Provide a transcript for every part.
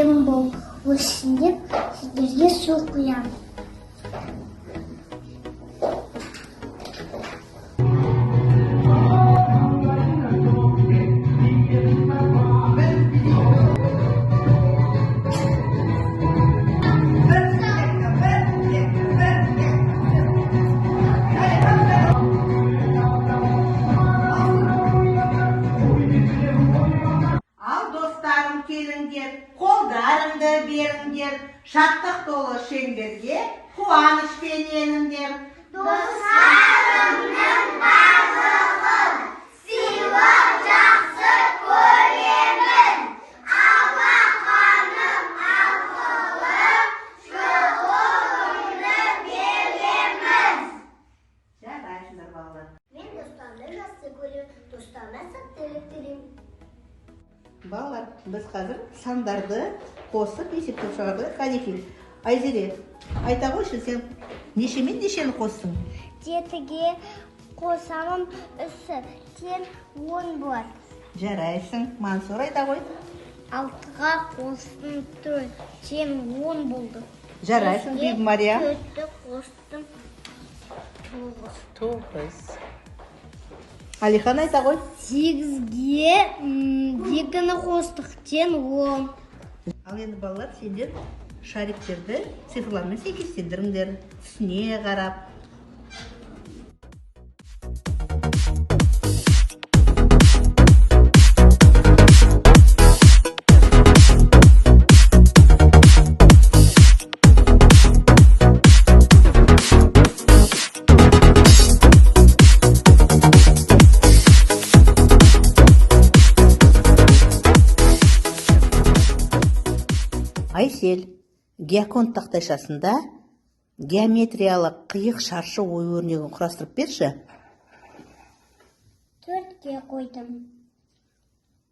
Әдемі болып өссін деп сіздерге су құямын. Ал достарым, келіңдер, қолдарыңды беріңдер, шаттық толы шеңберге қуанышпен еніңдер. Достарымның барлығын сыйлап жақсы көремін. Алақаным арқылы жылуымды беремін. Жарайсыңдар, балалар. Мен достарымды жақсы көремін, достарыма сәттілік тілеймін. Балалар, біз қазір сандарды қосып есептеп шығардық. Қанекей, Айзере, айта қойшы, сен нешемен нешені қостың? 7-ге қосамын 3, тең 10 болады. Жарайсың. Мансұр, айта қой. 6-ға қостым 4, тең 10 болды. Жарайсың, Бибімариям. 4-ті қостым 9. 9. Алихан, айта ғой. 8-ге 2-ні қостық, тең 10. Ал енді, балалар, сендер шариктерді цифрлармен сәйкестендіріңдер, түсіне қарап. Айсел, геоконт тақтайшасында геометриялық қиық шаршы ою өрнегін құрастырып берші. 4-ке қойдым.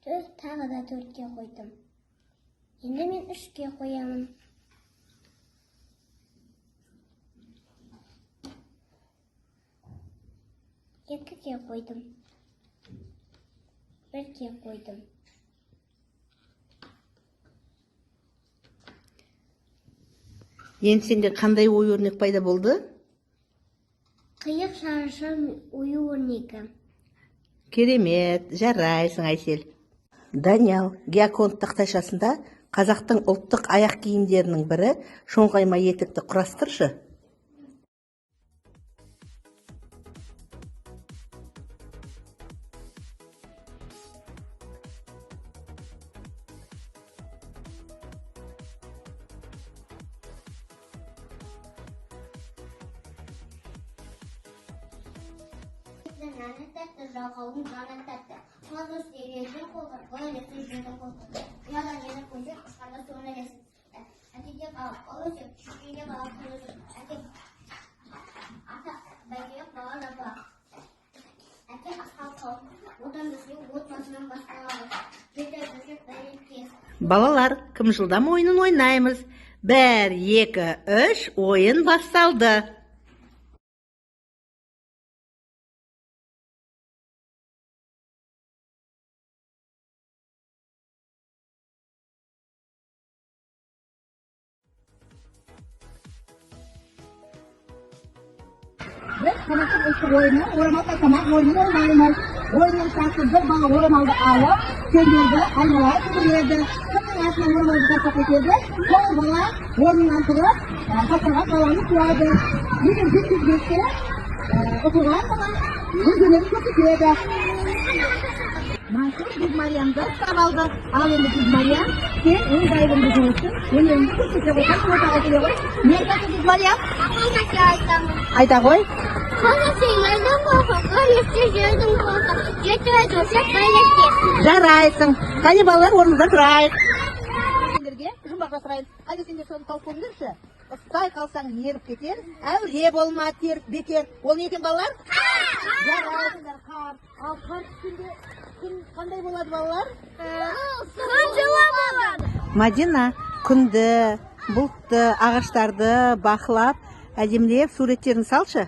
4, тағы да 4-ке қойдым. Енді мен 3-ке қоямын. 2-ге қойдым. 1-ге қойдым. Енді сенде қандай ою өрнек пайда болды? Қиық шаршы ою өрнегі. Керемет, жарайсың, Айсел. Даниял, геоконт тақтайшасында қазақтың ұлттық аяқ киімдерінің бірі шоңқайма етікті құрастыршы. Наны тәтті, жалқаудың жаны тәтті. Қаз ілесін қолға, қой ілесін жердің қолға. Ұядан елі көзек, ұшқанда соны ілесін. Әкеге қалап ұл өсіп, шешеге қалап қыз өсіп. Әке ата бәйге, бала жапырақ. Әке асқа қауіп, одан бізге отбасынан басталады. Жеті төсек бәлеке. Балалар, кім жылдам ойынын ойнаймыз. 1, 2, 3, ойын басталды. Біз қазақтың ұлттық ойыны орамал тастамақ ойынын ойнаймыз. Ойынның шарты: бір бала орамалды алып, сендерді айнала жүгіреді. Кімнің артынан орамалды тастап кетеді, сол бала орнынан тұрып, тастаған баланы қуады. Егер жеткізбесе, ұтылған бала өз өнерін көрсетеді. Мансұр Бибімариямды ұстап алды. Ал енді, Бибімариям, сен өз айыбыңды жуу үшін өнеріңді көрсете ғой. Қанша ортаға келе ғой. Не айтасың, Бибімариям? Мақал мәтел айтамын. Айта ғой. Қазақсы елдің қолы, қылышты жердің қолы, жеті төсек бәлеке. Жарайсың. Қане, балалар, орнымыздан тұрайық. Сендерге жұмбақ жасырайын. Қане, сендер соны тауып көріңдерші. Ұстай қалсаң, еріп кетер, әуре болма теріп бекер. Ол не екен, балалар? Жарайсыңдар, қар. Ал қар түскенде күн қандай болады, балалар? Күн жылы болады. Мадина, күнді, бұлтты, ағаштарды бақылап, әдемілеп суреттерін салшы.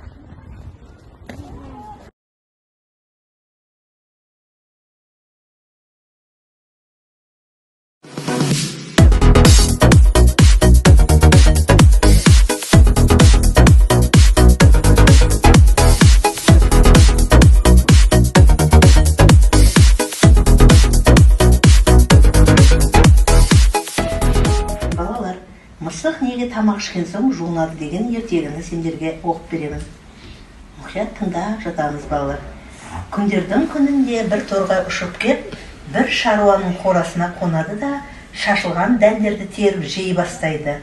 Пенде тамақ ішкен соң жуынады деген ертегіні сендерге оқып беремін. Мұқият тыңдап жатамыз, балалар. Күндердің күнінде бір торғай ұшып кеп, бір шаруаның қорасына қонады да, шашылған дәндерді теріп жей бастайды.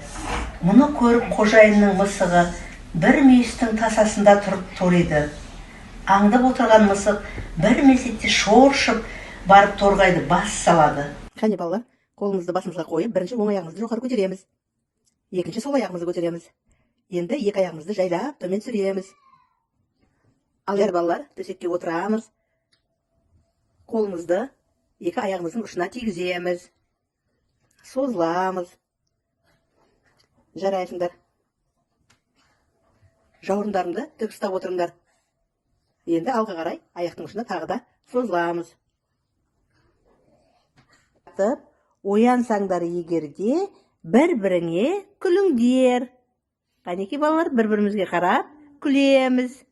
Мұны көріп, қожайынның мысығы бір мүйістің тасасында тұрып ториды. Аңдып отырған мысық бір мезетте шоршып барып торғайды бас салады. Қане, балалар, қолымызды басымызға қойып, бірінші оң аяғымызды жоғары көтереміз, екінші сол аяғымызды көтереміз. Енді екі аяғымызды жайлап төмен түсіреміз. Ал енді, балалар, төсекке отырамыз, қолымызды екі аяғымыздың ұшына тигіземіз, созыламыз. Жарайсыңдар! Жауырындарыңды тік ұстап отырыңдар. Енді алға қарай аяқтың ұшына тағы да созыламыз. Оянсаңдар егерде, бір біріңе күліңдер. Қанекей, балалар, бір бірімізге қарап күлеміз.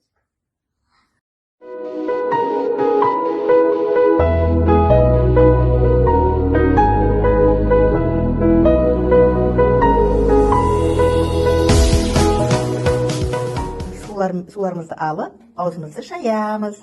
Суларымызды алып, аузымызды шаямыз.